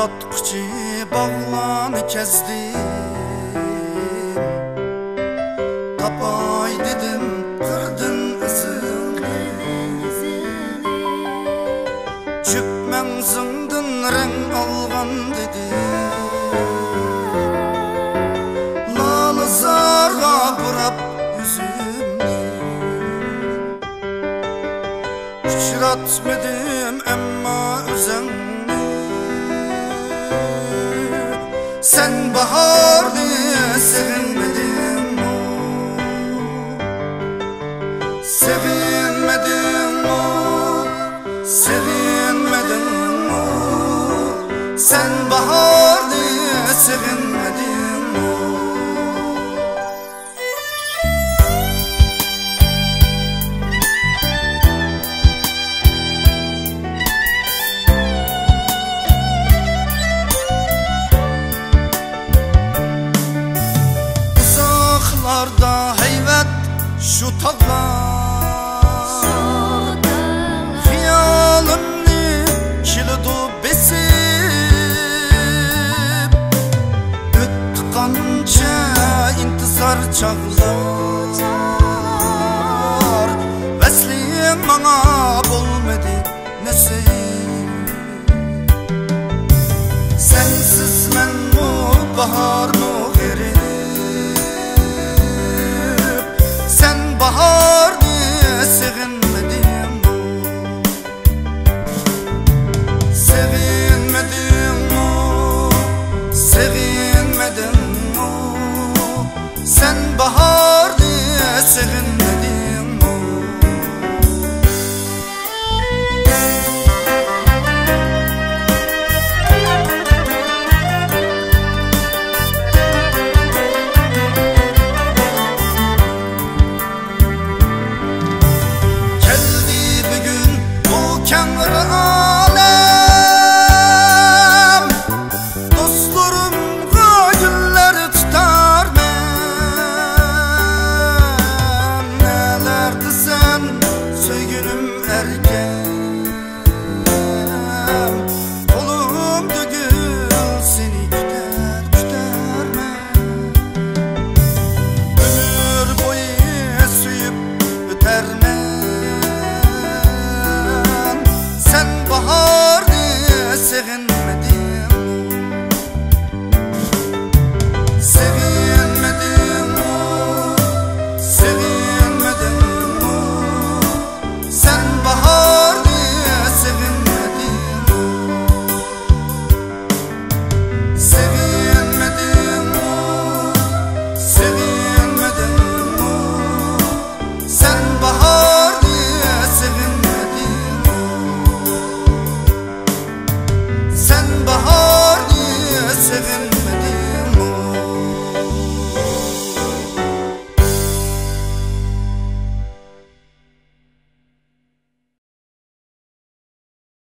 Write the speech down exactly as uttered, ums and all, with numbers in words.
ئاتقۇچى باغلارنى كەزدىم، تاپاي دېدىم قىردىن ئىزىڭنى. جۈپ مەڭزىڭدىن رەڭ ئالغان دېدىم، لالىزارغا بۇراپ يۈزۈمنى. ئۇچراتمىدىم ئەمما ئۆزۈڭنى، سەن باھارنى سېغىنمىدىڭمۇ؟ سېغىنمىدىڭمۇ؟ سېغىنمىدىڭمۇ؟ سەن باھارنى سېغىنمىدىڭمۇ؟ ئۇزاقلاردا ھەيۋەت شۇ تاغلار، خىيالىمنى كېلىدۇ بېسىپ. ئۆتتى قانچە ئىنتىزار چاغلار، ۋەسلىڭ ماڭا بولمىدى نېسىپ. سەنسىز مەنمۇ باھارمۇ غېرىب، سەن باھارنى سېغىنمىدىڭمۇ؟ سېغىنمىدىڭمۇ؟ سېغىنمىدىڭمۇ؟ سەن باھارنى سېغىنمىدىڭمۇ؟ كەلدى بۈگۈن بۇ كەڭ